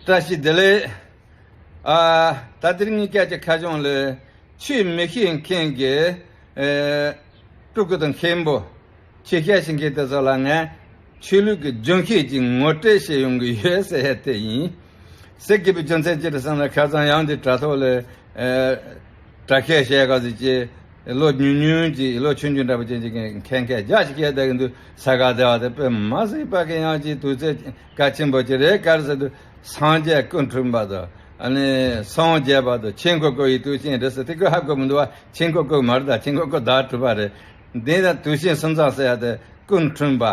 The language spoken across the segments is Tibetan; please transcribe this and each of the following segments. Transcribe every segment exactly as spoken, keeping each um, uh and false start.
བཀྲ་ཤིས་བདེ་ལེགས། ཨ། ད་དེ་རིང་ངའི་སྐད་ཆ་ཁ་བྱང་ལ། ཆོས་མི་ཤེས་མཁན་གྱི་ཨེ་སྤྲུལ་སྐུ་དང་མཁན་པོ། ཆོས་བཤད་ཤེས་མཁན་དེ་ཚོ་ལ་ངས་ཆོས་ལུགས་ཀྱི་རྒྱུན་ཤེས་ཀྱི་ངོ་སྤྲོད་བྱེད་ཡོང་གི་ཡོད་ཟེར་ཡ་དེ་ཡིན། ཟེར་དགོས་པའི་རྒྱུ་མཚན་ཅི་རེད་ཟེར་ན། ཁ་སང་ཡང་འདི་དྲ་ཐོག་ལ་ཨེ་དྲ་བཤད་བྱས་ག་ཟིག་ཅེས། ལོ་ཉུང་ཉུང་གི་ལོ་ཆུང་ཆུང་འདྲ་པོ་ཅན་ཅིག་གིས་མཁན་སྐད་རྒྱག་ཅིག་བཤད་བསྡད་ཀྱི་འདུག་ས་ག་ཟླ་བ་དེ་དཔེ་མ་སྲིད་པ་གི་ཡང་ཅིག་དུས་ཚོད་གལ་ཆེན་པོ་ཅིག་རེད། ག་རེ་ཟེར་དུས་སངས་རྒྱས་སྐུ་འཁྲུངས་པ་དང་། ཨ་ནི་སངས་རྒྱས་པ་དང་ཆེན་ཁོ་ཁོ་ཡི་དུས་ཆེན་རེད་ཟེར། དེ་ཁོས་ཧ་གོ་མི་འདུག་བ། ཆེན་ཁོ་ཁོ་མ་རེད། ད་ཆེན་ཁོ་ཁོ་ཟླ་བ་དྲུག་པ་རེད། འདི་ད་དུས་ཆེན་སུམ་རྩ་ཟེར་ཡ་དེ་སྐུ་འཁྲུངས་པ།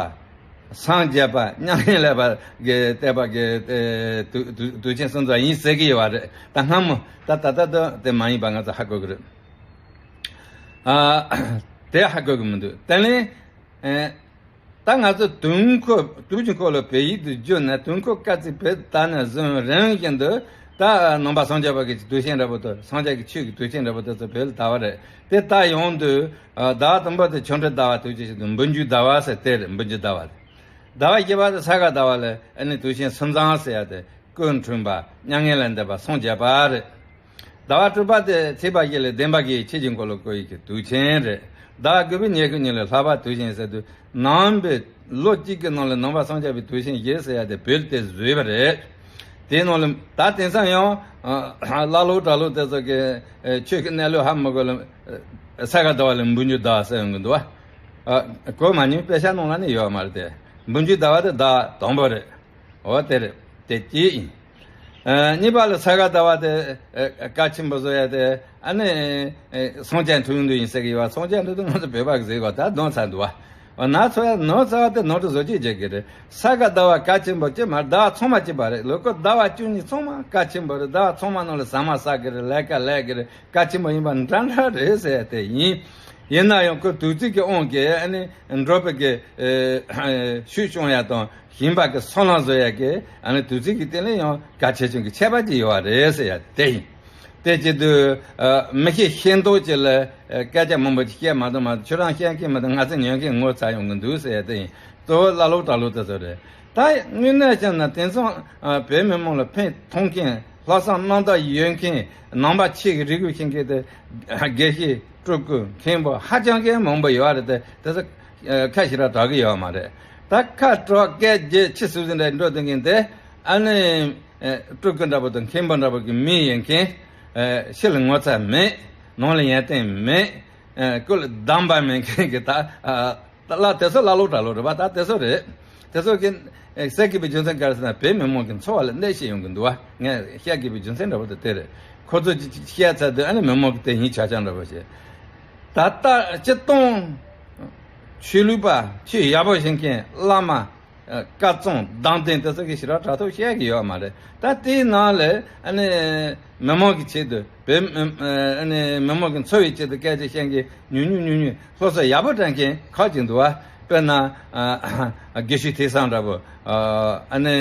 སངས་རྒྱས་པ། མྱ་ངན་ལས་པ་གི་བསྟན་པ་གི་ཨེ་དུས་དུས་དུས་ཆེན་སུམ་རྩ་ཡིན་ཟེར་གི་ཡོད་པ་རེད། ད་སྔ་མོ་ད་ད་ལྟ་དུ་དེ་མ་ཡིན་པ་ང་ཚོ་ཧ་གོ་གི་རེད། ཨ། དེ་ཧ་གོ་གི་མི་འདུག་དེ་ནས་ཨེ་ད་ང་ཚོ་དུས་འཁོར་དུས་ཀྱི་འཁོར་ལོ་བོད་ཡིག་ཏུ་བསྒྱུར་ནས། དུས་འཁོར་སྐར་རྩིས་བོད་ལྟར་ནས་བཟུང་རིམ་བཞིན་དུ། ད་ནང་པ་སངས་རྒྱས་པ་གི་དུས་ཆེན་འདྲ་པོ་དང་། སངས་རྒྱས་ཀྱི་ཆོས་ཀྱི་དུས་ཆེན་འདྲ་པོ་དེ་ཚོ་བོད་ལ་དར་བ་རེད། དེ་ལྟར་ཡོང་དུས། ཨ། ཟླ་བ་དང་པོ་དེ་ཆོ་འཕྲུལ་ཟླ་བ་དུས་ཆེན་ཞིག་འདུག་འབུམ་འགྱུར་ཟླ་བ་ཟེར་དེ་རེད། འབུམ་འགྱུར་ཟླ་བ་རེད། ཟླ་བ་བཞི་པ་དེ་ས་ག་ཟླ་བ་ལ་ཨ་ནི་དུས་ཆེན་སུམ་རྩ་ཟེར་ཡ་དེ། སྐུ་འཁྲུངས་པ། མྱ་ངན་ལས་འདས་པ། སངས་རྒྱས་པ་རེད། ཟླ་བ་དྲུག་པ་དེ་ཚེས་པ་བཞི་ལ་བདེན་པ་བཞིའི་ཆོས་ཀྱི་འཁོར་ལོ་བསྐོར་ཡས་ཀྱི་དུས་ཆེན་རེད། ཟླ་བ་དགུ་པའི་ཉི་ཤུ་གཉིས་ལ་ལྷག་པ་དུས་ཆེན་ཟེར་དུས། ནང་པའི་ལོ་གཅིག་གི་ནང་ལ་ནང་པ་སངས་རྒྱས་པའི་དུས་ཆེན་བཞི་ཟེར་ཡ་དེ་བོད་དེ་བཟོས་པ་རེད། དེའི་ནང་ལ་ད་དེང་སང་ཡང་ཨ་ཀླ་ཀློ་གྲྭ་ལོག་དེ་ཚོ་གི་ཨེ་ཆོས་ཀྱི་གནས་ལུགས་ཧ་མ་གོ་ལ། ཨེ་ས་ག་ཟླ་བ་ལ་འབུམ་འགྱུར་ཟླ་བ་ཟེར་ཡོང་གི་འདུག་བ། ཨ་གོ་མ་མྱོང་། དཔེ་ཆ་ནང་ལ་ནི་ཡོད་མ་རེད་དེ། འབུམ་འགྱུར་ཟླ་བ་དེ་ཟླ་བ་དང་པོ་རེད། འོ་དེ་རེད། དེ་གཅིག་ཡིན། ཨ་གཉིས་པ་ལ་ས་ག་ཟླ་བ་དེ་ཨ་གལ་ཆེན་པོ་བཟོ་ཡ་དེ། ཨ་ནི་ཨེ་སངས་རྒྱས་འཁྲུངས་དུས་ཡིན་ཟེར་གི་ཡོད་པ། སངས་རྒྱས་འཁྲུངས་དུས་ང་ཚོ་བོད་པ་གི་ཟེར་གི་ཡོད་པ། ད་གདོན་ཚ་འདུག་བ། འོ་ན་ཚོ་ཡ་ནོར་ཚ་བ་དེ་ནོར་དུ་བཟོ་བྱེད་བྱེད་གི་རེད། ས་ག་ཟླ་བ་གལ་ཆེན་པོ་གཅིག་མ་རེད། ཟླ་བ་ཚང་མ་གཅིག་པ་རེད། ལོ་ཁོ་ཟླ་བ་བཅུ་གཉིས་ཚང་མ་གལ་ཆེན་པོ་རེད། ཟླ་བ་ཚང་མ་ནང་ལ་ཟ་མ་ཟ་གི་རེད། ལས་ཀ་ལས་གི་རེད། གལ་ཆེན་པོ་ཡིན་པ་འདྲ་འདྲ་རེད་ཟེར་ཡ་དེ་ཡིན། ཡིན་ན་ཡང་ཁོ་དུས་ཚིགས་ཀྱི་དབང་གིས་ཨ་ནི་འགྲོ་བའི་གི་ཨེ་ཤུགས་སྐྱོང་ཡ་དང་། ཞིང་པ་གི་སོལ་རླངས་བཟོ་ཡ་གི་ཨ་ནི་དུས་ཚིགས་ཀྱི་སྟེང་ལ་ཡང་གལ་ཆེ་ཆུང་གི་ཁྱད་པར་ཅིག་ཡོད་པ་རེད་ཟེར་ཡ་དེ་ཡིན། དེ་བྱེད་དུས་ཨ་མི་ཤེས་ཤེས་མདོག་ཅིག་ལ་ཨ་སྐད་ཆ་མང་པོ་ཅིག་བཤད་མ་གཏོགས་མ་གཏོགས། ཁྱོད་རང་བཤད་མཁན་མ་གཏོགས་ང་ཚོ་ཉན་མཁན་ངོ་ཚ་ཡོང་གི་འདུག་ཟེར་ཡ་དེ་ཡིན། གཙོ་བོ་ཀླ་ཀློ་གྲྭ་ལོག་དེ་ཚོ་རེད། ད་དངོས་གནས་བྱས་ན་དེང་སང་ཨ་བོད་མི་མང་ལ་ཕན་ཐོགས་མཁན། ལྷག་བསམ་རྣམ་དག་ཡོད་མཁན། ནང་པ་ཆོས་ཀྱི་རིག་པ་ཤེས་མཁན་དེ་དགེ་བཤེས། སྤྲུལ་སྐུ། མཁན་པོ་ཧ་ཅང་གི་མང་པོ་ཡོད་རེད་དེ། དེ་ཚོ་ཨ་ཁ་ཞེ་དྲག་གྲགས་ཀྱི་ཡོད་མ་རེད། ད་ཁ་དྲག་སྐད་རྒྱས་ཆེ་སུ་ཟིན་འདྲ་འགྲོ་སྡོད་མཁན་དེ། ཨ་ནི་ཨ་སྤྲུལ་སྐུ་འདྲ་པོ་དང་མཁན་པོ་འདྲ་པོ་གི་མི་ཡིན་མཁན། ཨ་ཕྱི་ལ་ངོ་ཚ་མེད། ནང་ལ་ཡོན་ཏན་མེད། ཨ་སྐུ་ལ་གདམས་པ་མེད་མཁན་གྱི་ད་ཨ་ད་ལ་དེ་ཚོ་ཀླ་ཀློ་གྲྭ་ལོག་རེད་པ། ད་དེ་ཚོ་རེད། དེ་ཚོ་གི་ཨེ་ཟེར་གི་པའི་རྒྱུ་མཚན་ག་རེ་ཟེར་ན། བོད་མི་མང་གི་འཚོ་བ་ལ་གནོད་བྱེད་ཡོང་གི་འདུག་བ། ངས་བཤད་གི་པའི་རྒྱུ་མཚན་འདྲ་པོ་དེ་དེ་རེད། ཁོ་ཚོ་ཅི་ཅི་བཤད་ཚར་དུས་ཨ་ནི་མི་མང་གི་དེ་ཡིན་ཆ་ཆ་འདྲ་པོ་བྱེད། ད་ལྟ་སྤྱིར་བཏང་ཆོས་ལུགས་པ་ཆོས་ཡག་པོ་ཤེས་མཁན་བླ་མ། ཨ་བཀའ་གཙང་གདམས་ལྡན་དེ་ཚོ་གི་ཞེ་དྲག་དྲ་ཐོག་བཤད་གི་ཡོད་མ་རེད། ད་དེའི་ནང་ལ་ཨ་ནི་མི་མང་གི་ཆེད་དུ། བོད་མི་ཨ་ནི་མི་མང་གི་འཚོ་བའི་ཆེད་དུ་སྐད་ཆ་བཤད་མཁན་ཉུང་ཉུང་ཉུང་ཉུང་། སློབ་གསོ་ཡག་པོ་སྤྲད་མཁན་ཁག་ཅིག་འདུག་བ། དཔེར་ན་ཨ་དགེ་བཤེས་ཐེག་བཟང་འདྲ་པོ། ཨ་ནི་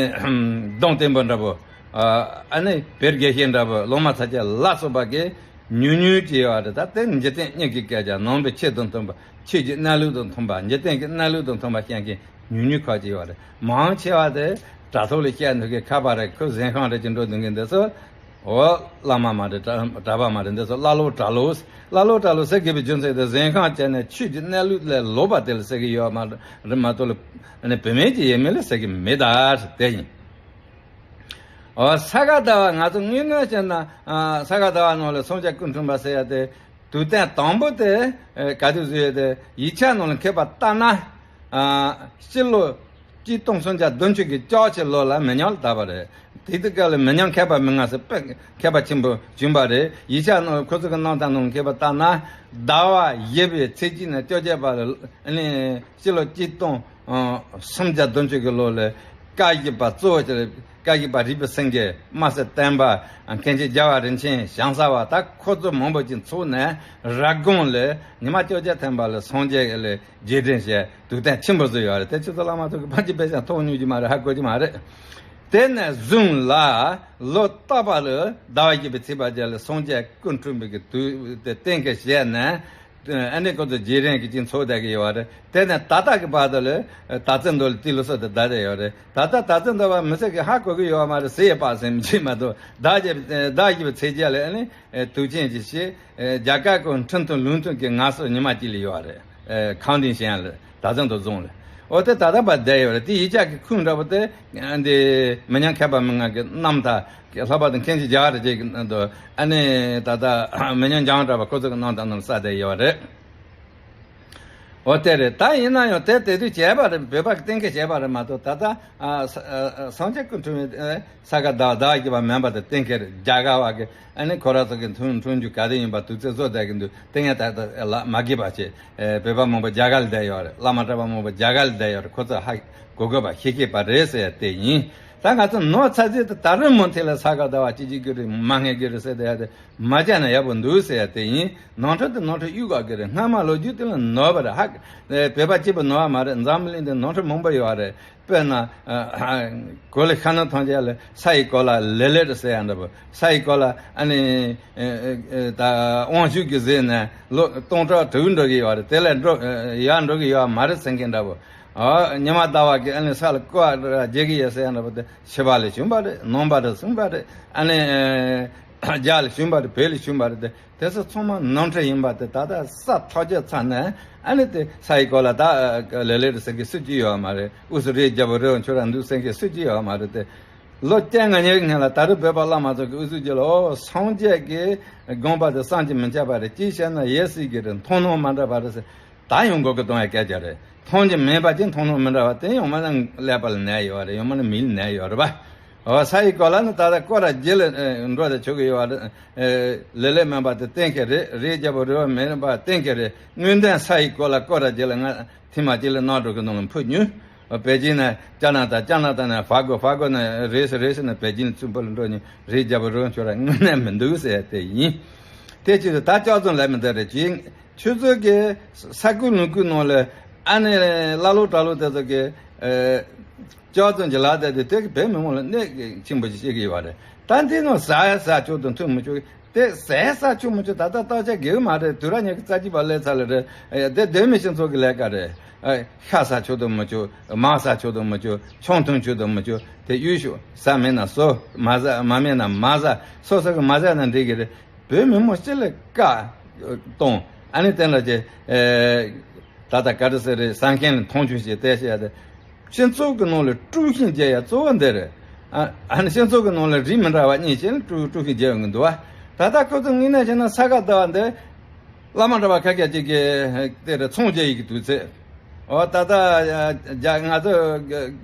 ལྡོང་བསྟན་པོ་འདྲ་པོ། ཨ་ནི་བེར་དགེ་བཤེས་འདྲ་པོ། སློབ་མ་ཚ་ཆེ་ལ་སོགས་པ་གི་ཉུང་ཉུང་ཅིག་ཡོད་རེད། ད་དེ་འཇིག་རྟེན་གཉིས་ཀྱི་སྐད་ཆ། ནང་པའི་ཆོས་དང་མཐུན་པ། ཆོས་ཀྱི་གནས་ལུགས་དང་མཐུན་པ། འཇིག་རྟེན་གྱི་གནས་ལུགས་དང་མཐུན་པ་བཤད་མཁན་ཉུང་ཉུང་ཁག་ཅིག་ཡོད་རེད། མང་ཆེ་བ་དེ་དྲ་ཐོག་ལ་བཤད་འདུག་གི། ཁ་པར་རེད། ཁོ་གཟན་ཤམ་རེད་ཅེས་འགྲོ་འདུག་གི་འདི་ཚོ། འོ་བླ་མ་མ་རེད། གྲྭ་གྲྭ་པ་མ་རེད། འདི་ཚོ་ཀླ་ཀློ་གྲྭ་ལོག་ཀླ་ཀློ་གྲྭ་ལོག་ཟེར་དགོས་པའི་རྒྱུ་མཚན་དེ། གཟན་ཤམ་བྱས་ནས་ཆོས་ཀྱི་གནས་ལུགས་ལས་ལོག་པ་དེ་ལ་ཟེར་གི་ཡོད་མ་རེད་མ་གཏོགས་ལ། ཨ་ནི་བུད་མེད་ཀྱི་ཡས་མས་ལ་ཟེར་གི་མེད་ད་དེ་ཡིན། འོ་ས་ག་ཟླ་བ་ང་ཚོ་དངོས་གནས་བྱས་ན་ཨ་ས་ག་ཟླ་བ་ནང་ལ་སངས་རྒྱས་སྐུ་འཁྲུངས་པ་ཟེར་ཡ་དེ། དུས་སྟོན་དང་པོ་དེ་ཨ་ག་དུས་བཟོས་ཡོད་དེ། ཡིག་ཆ་ནང་ལ་མཁས་པ་ལྟར་ན། ཨ་སྤྱི་ལོ་གཅིག་སྟོང་སུམ་བརྒྱ་བདུན་ཅུ་གི་ལྕགས་ཕྱི་ལོ་ལ་མི་ཉག་ལ་དར་བ་རེད། དེ་དུས་སྐབས་ལ་མི་ཉག་མཁས་པ་མི་ང་ཟེར་དཔེ་མཁས་པ་ཆེན་པོ་བྱུང་བ་རེད། ཡིག་ཆ་ནང་ཁོ་ཚོ་གི་གནང་སྟངས་ནང་མཁས་པ་ལྟར་ན། ཟླ་བ་བཞི་པའི་ཚེས་གཅིག་ནས་བཅོ་བརྒྱད་པ་ལ་ཨ་ནི་སྤྱི་ལོ་གཅིག་སྟོང་ཨ་སུམ་བརྒྱ་བདུན་ཅུ་གི་ལོ་ལ་བཀའ་བཞི་པ་གཙོ་བོ་བྱས། བཀའ་བཞི་པ་རིག་པའི་སེང་གེ། སྨྲ་སེང་བསྟན་པ། མཁན་ཆེན་རྒྱལ་བ་རིན་ཆེན། ཞང་ས་པ། ད་ཁོ་ཚོ་མང་པོ་ཅིག་ཚོགས་ནས་ར་དགོན་ལ་ཉི་མ་བཅོ་བརྒྱད་ཐམ་པ་ལ་སངས་རྒྱས་ལ་རྗེས་དྲན་བྱས་དུས་སྟོན་ཆེན་པོ་བཟོས་ཡོད་རེད། དེ་ཆུ་ཚོད་བླ་མ་ཚོ་གི་ཕན་ཆད་དཔེ་ཆ་མཐོང་མྱོང་གི་མ་རེད། ཧ་གོ་གི་མ་རེད། དེ་ནས་བཟུང་ལ་ལོ་རྟག་པ་ལ་ཟླ་བ་བཞི་པའི་ཚེས་པ་བརྒྱད་ལ་སངས་རྒྱས་སྐུ་འཁྲུངས་པའི་གི་དུས་དེ་གཏན་འཁེལ་བྱས་ནས། ཨ་ནི་ཁོ་ཚོ་རྗེས་རིང་གི་ཅིག་འཚོ་བསྡད་ཀྱི་ཡོད་རེད། དེ་ནས་ད་ལྟ་གི་བར་དུ་ལ་དར་རྩེ་མདོ་ལ་ཏི་ལོ་སོ་དེ་བསྡད་བསྡད་ཡོད་རེད། ད་ལྟ་དར་རྩེ་མདོ་བ་མི་སེར་གྱི་ཧ་གོ་གི་ཡོད་མ་རེད། ཟས་ཡས་པ་ཟེར་མི་ཅིག་མ་གཏོགས། ཟླ་བཞི་པའི་ཟླ་བཞི་པའི་ཚེས་བརྒྱད་ལ་ཨ་ནི་དུས་ཆེན་ཅིག་བྱས། རྒྱ་གར་གྱི་ཁྲིམས་མཐུན་ལུགས་མཐུན་གྱི་ངལ་གསོ་ཉི་མ་གཅིག་ལ་ཡོད་རེད། ཁང་ལྡིང་ཞེས་ཡང་ལ་དར་རྩེ་མདོ་རྫོང་ལ། འོ་དེ་ད་ལྟ་བར་བསྡད་ཡོད་རེད། དེ་ཡིག་ཆ་གི་ཁུངས་འདྲ་པོ་དེ་འདི་མི་ཉམས་མཁས་པ་མི་ང་གི་རྣམ་ཐར་ལྷག་པར་དུ་མཁན་ཆེན་རྒྱ་གར་རྗེ་གི་ནང་དུ་ཨ་ནི་ད་ལྟ་མི་ཉམས་འཇམ་དབྱངས་གྲགས་པ་ཁོ་ཚོ་གི་རྣམ་ཐར་ནང་ལ་གསལ་བསྡད་ཡོད་རེད། འོ་དེ་རེད། ད་ཡིན་ན་ཡང་དེ་དེ་དུས་བྱས་པ་རེད། བོད་པ་གི་གཏན་འཁེལ་བྱས་པ་རེད་མ་གཏོགས། ད་ལྟ་ཨ་ས་ཨ་ཨ་སངས་རྒྱས་སྐུ་འཁྲུངས་པའི་ས་ག་ཟླ་བ་ཟླ་བ་བཞི་པ་མིན་པ་དེ་གཏན་འཁེལ་རེད། རྒྱ་གར་བ་གི་ཨ་ནི་ཁོ་རང་ཚོ་གི་འཁྲུངས་འཁྲུངས་རྒྱུ་ག་དུས་ཡིན་པ་དུས་ཚོད་བཟོ་བསྡད་ཀྱི་འདུག་དེ་ངས་ད་ལྟ་ལ་མ་གིས་པ་བྱས། ཨེ་བོད་པ་མང་པོ་རྒྱ་གར་ལ་བསྡད་ཡོད་རེད། བླ་མ་གྲྭ་པ་མང་པོ་རྒྱ་གར་ལ་བསྡད་ཡོད་རེད། ཁོ་ཚོ་ཧ་གོ་དགོས་པ་ཤེས་ཤེས་པ་རེད་ཟེར་ཡ་དེ་ཡིན། ད་ང་ཚོ་ནོར་ཚ་ཚིལ་དེ་ད་རུང་མུ་མཐུད་ལ་ས་ག་ཟླ་བ་གཅིག་གཅིག་གི་རེད། མ་ངེས་གི་རེད་ཟེར་བསྡད་ཡ་དེ་མ་བྱས་ན་ཡག་པོ་འདུག་ཟེར་ཡ་དེ་ཡིན། ནོར་འཁྲུལ་དེ་ནོར་འཁྲུལ་གཡུག་དགོས་གི་རེད། སྔ་མ་ལོ་རྒྱུས་དེ་ལ་ནོར་བ་རེད། ཧ་ཨེ་བོད་པ་གཅིག་པུ་ནོར་བ་མ་རེད། འཛམ་བུ་གླིང་འདི་ནོར་འཁྲུལ་མང་པོ་ཡོད་རེད། དཔེར་ན་ཨ་ཨ་གོ་ལའི་ཤ་ནུ་ཐང་ཆེན་ལ་ས་ཡི་གོ་ལ་ལེ་ལེ་རུ་ཟེར་ཡ་འདྲ་པོ། ས་ཡི་གོ་ལ་ཨ་ནི་ཨེ་ཨེ་ཨེ་ད་དབང་ཕྱུག་གི་ཟེར་ནས་ལོ་སྟོང་ཕྲག་དྲུག་འགྲོ་གི་ཡོད་རེད། དེ་ལས་འགྲོ་ཡར་འགྲོ་གི་ཡོད་མ་རེད་ཟེར་མཁན་འདྲ་པོ། ཨ་ཉི་མ་ཟླ་བ་གི་ཨ་ནི་ས་ལ་བསྐོར་བ་རྒྱག་གི་ཡོད་ཟེར་ཡ་འདྲ་པོ་དེ་ཕྱི་པ་ལས་བྱུང་བ་རེད། ནང་པ་ལས་བྱུང་བ་རེད། ཨ་ནི་ཨེ་རྒྱ་ལས་བྱུང་བ་རེད། བོད་ལས་བྱུང་བ་རེད། དེ་དེ་ཚོ་ཚང་མ་ནོར་འཁྲུལ་ཡིན་པ་དེ་ད་ལྟ་ས་ཐག་བཅད་ཚར་ནས་ཨ་ནི་དེ་ས་ཡི་གོ་ལ་ད་ལེ་ལེ་རུ་ཟེར་མཁན་སུ་གཅིག་ཡོད་མ་རེད། དབུས་སུ་རིའི་རྒྱལ་པོ་རི་བོ་ཁྱོད་རང་འདུག་ཟེར་མཁན་སུ་གཅིག་ཡོད་མ་རེད་དེ། ལོ་བརྒྱ་ལྔ་བརྒྱའི་སྔོན་ལ་ད་རུང་བོད་པ་བླ་མ་ཚོ་གི་དབུ་གཟུགས་རྒྱུད་ལ། ཨོ་སངས་རྒྱས་ཀྱི་དགོངས་པ་དེ་བསམ་གྱིས་མི་ཁྱབ་པ་རེད། གཅིག་བྱས་ན་ཡེ་སྲིད་ཀྱི་རེད། མཐོང་སྣང་མ་འདྲ་བ་རེད་ཟེར། ད་ཡང་གོ་གི་གཏོང་ཡ་སྐད་ཆ་རེད། མཐོང་རྒྱུ་མེད་པ་ཅིག་མཐོང་སྣང་མི་འདྲ་བ་དེ་ཡང་མིན་ན་ཀླད་པ་ལ་ནད་ཡོད་རེད། ཡང་མིན་ན་མིག་ལ་ནད་ཡོད་རེད་པ། འོ་ས་ཡི་གོ་ལ་ནི་ད་ལྟ་སྐོར་ར་རྒྱུད་ལ་ཨེ་འགྲོ་དེ་ཆོག་གི་ཡོད་རེད། ཨེ་ལེ་ལེ་མིན་པ་དེ་གཏན་འཁེལ་རེད། རིའི་རྒྱལ་པོ་རི་བོ་མིན་པ་གཏན་འཁེལ་རེད། དངོས་གནས་ས་ཡི་གོ་ལ་སྐོར་ར་རྒྱུད་ལ་ང་ཐེངས་མ་གཅིག་ལ་གནམ་གྲུ་གི་ནང་ལ་འཕུར་མྱོང་། པེ་ཅིན་ནས་ཅ་ན་ཏ། ཅ་ན་ཏ་ནས་ཧྥ་གོ། ཧྥ་གོ་ནས་རེས་སུ་རེས་སུ་ནས་པེ་ཅིན་ལ་ཚུར་འཕུར་ལ་འགྲོ་མྱོང་། རིའི་རྒྱལ་པོ་རི་བོ་ཁྱོད་རང་དངོས་གནས་མི་འདུག་ཟེར་ཡ་དེ་ཡིན། དེ་ཅི་རེད། ད་ལྕགས་རྫོང་ལ་མི་འདུག་རེད་ཅིང་། ཁྱོད་ཚོ་གི་ས་ཁུལ་ལུང་ཁུལ་ནང་ལ་ཨ་ནི་ཀླ་ཀློ་གྲྭ་ལོ་དེ་ཚོ་གི་ཨེ་ལྕགས་རྫོང་གི་ལ་དེ་དེ་དེ་གི་བོད་མི་མང་ལ་གནོད་ཆེན་པོ་ཞིག་བྱེད་ཀྱི་ཡོད་རེད། ད་འདི་ནང་ཟ་ཡ་ཟ་ཆོག་དང་འཐུང་མི་ཆོག་དེ་ཟ་ཡ་ཟ་ཆོག་མི་ཆོག་ད་ལྟ་བརྟག་དཔྱད་དགོས་མ་རེད། དུས་རབས་ཉི་ཤུ་རྩ་གཅིག་པ་སླེབས་ཚར་ལེ་རེད། ཨེ་དེ་བོད་མི་སྤྱི་ཚོགས་ཀྱི་ལས་ཀ་རེད། ཨེ་ཤ་ཟ་ཆོག་དང་མི་ཆོག་མར་ཟ་ཆོག་དང་མི་ཆོག་ཆང་འཐུང་ཆོག་དང་མི་ཆོག་དེ་གཡུག་ཞོག་ཟ་མེད་ན་ཟོ། མ་ཟ་མ་མེད་ན་མ་ཟ། སོ་སོ་གི་མ་ཟ་ན་འགྲིག་གི་རེད། བོད་མི་མང་སྤྱི་ལ་བཀའ་གཏོང་། ཨ་ནི་དེ་འདྲ་བྱས། ཨེ་ད་ལྟ་ག་རེ་ཟེར་རེད། ཟ་མཁན་ལ་མཐོང་ཆུང་བྱས་བལྟས་བཤད་དེ། སྤྱི་ཚོགས་ཀྱི་ནང་ལ་དཀྲུག་ཤིང་རྒྱག་ཡ་གཙོ་བོ་འདི་རེད། ཨ་ཨ་ནི་སྤྱི་ཚོགས་ཀྱི་ནང་ལ་རིགས་མི་འདྲ་བ་གཉིས་བྱས་ནས་དཀྲུག་དཀྲུག་ཤིང་རྒྱག་ཡོང་གི་འདུག་བ། ད་ལྟ་ཁོ་ཚོ་དངོས་གནས་བྱས་ན་ས་ག་ཟླ་བ་འདི་བླ་མ་གྲྭ་པ་ཁ་ཤས་ཅིག་གིས་དེ་རེད། ཚོང་རྒྱག་ཡི་གི་དུས་ཚོད། འོ་ད་ལྟ་རྒྱ་ང་ཚོ་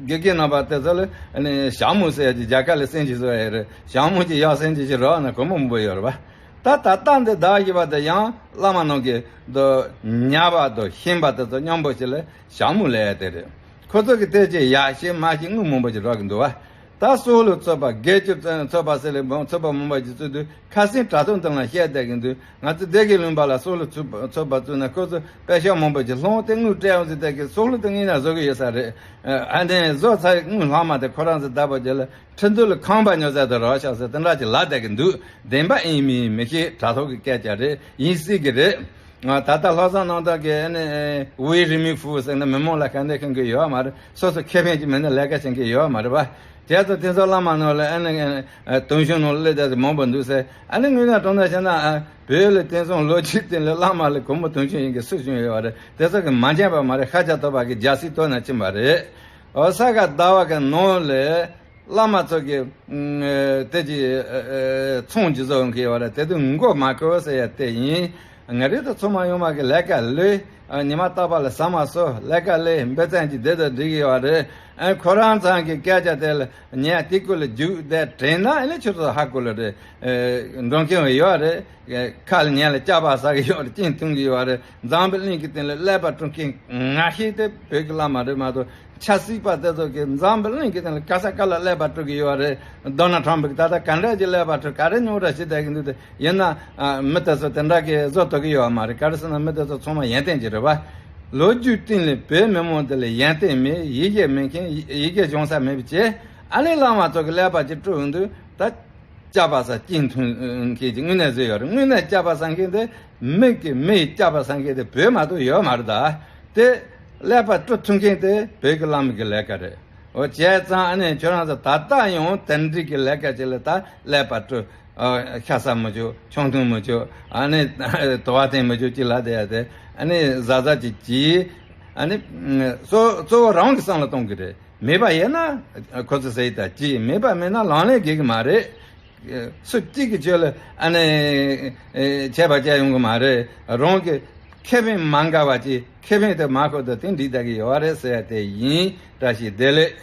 དགེ་རྒན་རྣམ་པ་དེ་ཚོ་ལ་ནི་ཞྭ་མོ་ཟེར་ཡ་ཅིག་རྒྱ་གར་ལ་སེམས་ཅིག་བཟོ་ཡ་རེད། ཞྭ་མོ་ཅིག་ཡག་སེམས་ཅིག་ཅིག་རག་ན་གོ་མོ་མང་པོ་ཡོད་རེད་པ། ད་ད་ལྟ་འདི་ཟླ་བ་བཞི་པ་དེ་ཡང་བླ་མ་རྣམས་ཀྱི་དོ་ཉ་པ་དང་ཤན་པ་དེ་ཚོ་མཉམ་པོ་ཞིག་ལ་ཞྭ་མོ་ལས་ཡ་དེ་རེད། ཁོ་ཚོ་གི་དེ་ཅིག་ཡག་ཤེས་མ་ཤེས་དངུལ་མང་པོ་ཅིག་རག་གི་འདུག་བ། ད་སྲོག་ལ་ཚོད་པ། སྒེར་གྱི་ཚོད་པ་ཟེར་ལེ་མང་ཚོད་པ་མང་པོ་ཅིག་བཙུགས་དུས་ཁ་སང་དྲ་ཐོག་སྟེང་ལ་བཤད་བསྡད་ཀྱི་འདུག་ང་ཚོ་སྡེ་དགེ་ལུང་པ་ལ་སྲོག་ལ་ཚོད་པ་ཚོད་པ་བཙུགས་ནས་ཁོ་ཚོ་པེ་ཤག་མང་པོ་ཅིག་སློང་སྟེ་དངུལ་སྤྲད་ཡོང་ཟེར་བསྡད་ཀྱི། སྲོག་ལ་དེ་དངོས་གནས་བཟོ་གི་ཡོད་ས་རེད། ཨ་ནི་བཟོ་ཚར་དངུལ་ལྷག་མ་དེ་ཁོ་རང་ཚོ་བདག་པོ་བྱས་ལ་ཁྲིན་ཏུའུ་ལ་ཁང་པ་ཉོ་ས་དེ་རག་ཤག་ཟེར་དེ་འདྲ་ཅིག་ལབ་བསྡད་ཀྱི་འདུག་བདེན་པ་ཡིན་མིན་མི་ཤེས། དྲ་ཐོག་གི་སྐད་ཆ་རེད། ཡིན་སྲིད་ཀྱི་རེད། ང་ད་ལྟ་ལྷག་བསམ་རྣམ་དག་གིས་ཨ་ནི་ཝེ་རི་མི་ཧྥུ་ཟེར་ན་མི་མང་ལ་ག་འདྲ་ཤེས་ཀྱི་ཡོད་མ་རེད། སོ་སོ་ཁེ་ཕན་ཅིག་མེད་ན་ལས་ཀ་བྱེད་ཀྱི་ཡོད་མ་རེད་པ། དེ་ཚོ་དེང་སང་བླ་མ་རྣམས་ལ་ཨ་ནི་དུང་ཞུན་ནང་སླེབས་བསྡད་ཚོ་མང་པོ་འདུག་ཟེར། ཨ་ནི་དངོས་གནས་དྲང་གནས་བཤད་ན་ཨ་བོད་ལ་དེང་སང་ལོ་རྒྱུས་སྟེང་ལ་བླ་མ་ལ་གོང་མ་དུང་ཞུན་ཡིན་གྱི་སུ་བྱུང་ཡོད་པ་རེད། དེ་ཚོ་གིས་མ་མཁྱེན་པ་མ་རེད། ཤཱཀྱ་ཐུབ་པ་གིས་རྒྱལ་སྲིད་བཏོན་ནས་ཕྱིན་པ་རེད། འོ་ས་ག་ཟླ་བ་གི་ནང་ལ་བླ་མ་ཚོ་གི་ཨ་དེ་ཅིག་ཨ་ཨ་ཚོང་ཅིག་བཟོ་ཡོང་གི་ཡོད་རེད། དེ་དུས་མགོ་མ་འཁོར་ཟེར་ཡ་དེ་ཡིན། ང་རེ་དང་ཚང་མ་ཡོང་མ་གི་ལས་ཀ་ལས། ཨ་ཉི་མ་རྟག་པར་ལ་ཟ་མ་ཟོ། ལས་ཀ་ལས། འབད་བརྩོན་ཅིག་བསྡད་དང་འགྲིག་གི་ཡོད་རེད། ཨ་ཁོ་རང་ཚང་གི་སྐད་ཆ་དེ་ལ་ཉན། དེ་ཀུན་ལ་རྒྱུགས་བསྡད་དྲན་ན་ཨ་ནི་ཁྱོད་ཚོ་ཧ་གོ་ལ་རེད། ཨ་འགྲོ་མཁན་ཡོད་རེད། ཁ་ལ་ཉན་ལ་སྐྱག་པ་ཟ་གི་ཡོད་རེད། གཅིན་འཐུང་གི་ཡོད་རེད། འཛམ་བུ་གླིང་གི་སྟེང་ལ་ཀླད་པ་དཀྲུག་མཁན་ང་ཤེས་དེ་བོད་ཀྱི་བླ་མ་རེད་མ་གཏོགས། ཆབ་སྲིད་པ་དེ་ཚོ་གིས་འཛམ་བུ་གླིང་གི་སྟེང་ལ་ག་ས་ག་ལ་ཀླད་པ་དཀྲུག་གི་ཡོད་རེད། ཌོ་ནལ་ཊམ་པ་གིས་ད་ལྟ་ག་འདྲ་གྱི་ཀླད་པ་དཀྲུག་ག་རེ་རྙོག་དྲ་བྱེད་བསྡད་ཀྱི་འདུག་དེ་ཡིན་ན་ཨ་མི་དེ་ཚོ་དེ་འདྲ་གི་བཟོ་ཐུབ་ཀྱི་ཡོད་མ་རེད། ག་རེ་ཟེར་ན་མི་དེ་ཚོ་ཚང་མ་ཡོན་ཏན་ཅན་རེད་པ། ལོ་རྒྱུས་སྟེང་ལ་བོད་མི་མང་དེ་ལ་ཡོན་ཏན་མེད། ཡིད་ཆེས་མེད་མཁན། ཡིད་ཆེས་བྱུང་ས་མེད་པ་བྱས། ཨ་ནི་བླ་མ་ཚོ་གི་ཀླད་པ་ཅིག་དཀྲུག་ཡོང་དུས་ད་སྐྱག་པ་ཟ་གཅིན་འཐུང་མཁན་ཅིག་དངོས་གནས་བཟོས་ཡོད་རེད། དངོས་གནས་སྐྱག་པ་ཟ་མཁན་དེ་ མི་གི་མི་ཡི་སྐྱབས་པ་སངས་རྒྱས་དེ་བོད་མ་གཏོགས་ཡོད་མ་རེད་ད། དེ་ཀླད་པ་དཀྲུག་ཐུབ་མཁན་དེ་བོད་ཀྱི་བླ་མ་གི་ལས་ཀ་རེད། འོ་བྱས་ཙང་ཨ་ནི་ཁྱོད་རང་ཚོ་ད་ལྟ་ཡང་དེ་འདྲའི་གི་ལས་ཀ་ཅིག་ལ་ད་ཀླད་པ་དཀྲུག་ཨ། ཤ་ཟ་མི་བཅུག་ཆང་འཐུང་མི་བཅུག་ཨ་ནི་དུ་བ་འཐེན་མི་བཅུག་ཅིག་ལ་དེ་ཡ་དེ་ཨ་ནི་ཟ་ཟ་ཅིག་གྱིས། ཨ་ནི་གཙོ་གཙོ་བོ་རང་གི་བསམ་བློ་གཏོང་གི་རེད། མེད་པ་ཡིན་ན་ཁོ་ཚོ་ཟེར་ཡི་ད་གྱིས། མེད་པ་མེད་ན་ལག་ལེན་དགོས་གི་མ་རེད། སུ་གཅིག་གི་ཆོས་ལ་ཨ་ནི་ཆད་པ་བཅད་ཡོང་གི་མ་རེད། རང་གི་ཁེ་ཕན་མ་འགལ་བ་ཅིག་ཁེ་ཕན་དེ་མ་ཁོ་ད་དེ་འགྲིག་ད་གི་ཡོད་རེད་ཟེར་ཡ་དེ་ཡིན། བཀྲ་ཤིས་བདེ་ལེགས།